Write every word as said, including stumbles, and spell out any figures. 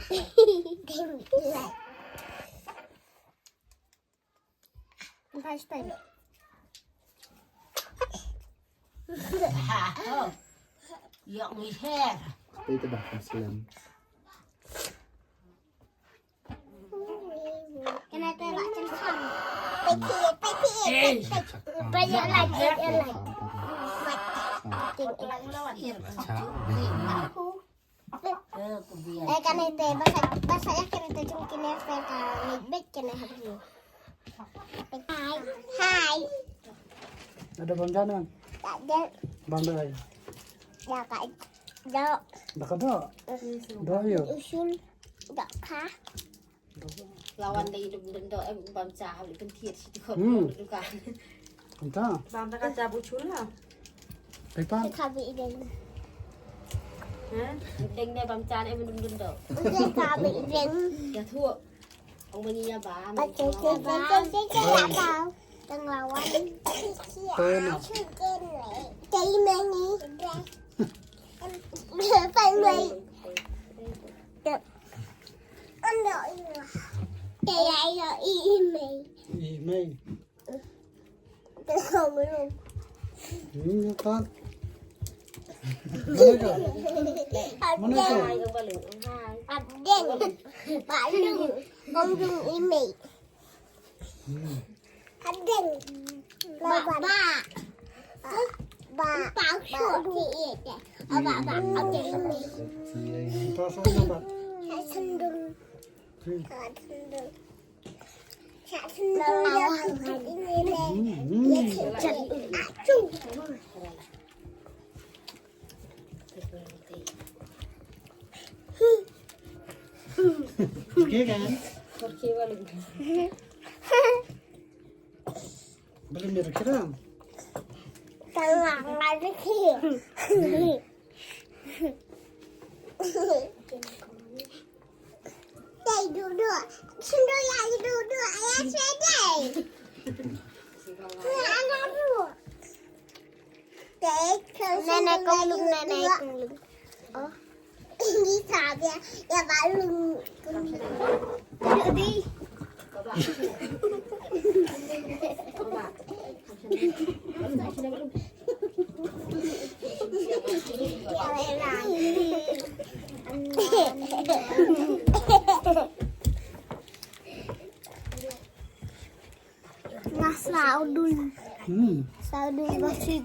Bye, bye. Ha, oh. Yok ngi her. Pay te bah, kan slem. Kane te lah cen kham. Pay te, pay te, pay te. Pay ya lah, pay ya lah. Cha. Eh, kane te, basa, basa ya kane te jong kine, pynka ngi bit kine ha bri. Hai. Hai. Ada bang jana? Tak ada. Bang dai. Ya, kak. Dok. Dah kada? Dah ya? Usul. Dok kah? Lawan dei dum dum dok, eh, bam cha, ha, beli kenthiat situ. Hmm. Dukan. Entah. Bam ta ka cha bu chul la. Pepan. Ka bi deng. Ha? Deng ne bam cha ne, eh, dum dum dok. Deng ka bi deng. Ya thu. Ong mani ya bam. Oke, oke, oke, oke, oke, oke. Tang lawan. Tena. Tei mani. Pai mai. Ando ina. Kaya ina i mei. I mei. Te kong lu. Hmm, ya kan. Mana ka? Mana ka? Abdeng. Balung. Kong lu i mei. Hmm. Adeng. Ba, ba. Ba. Ba. Ba. Ba. Adeng. Sendung. Sendung. Sendung. Okey kan? Okey, balik. Balik ni, okey dah. Tengah, balik ni. Dai duduk. Sendiri aja duduk. Ayah saya dai. Saya anak duduk. Dai, kalau Nenek sendiri kong aja lum, nenek duduk. Kong lum. Oh. Ini saja. Ya, Pak Lum. Duduk di. Nga saudul. Hmm. Saudul basit.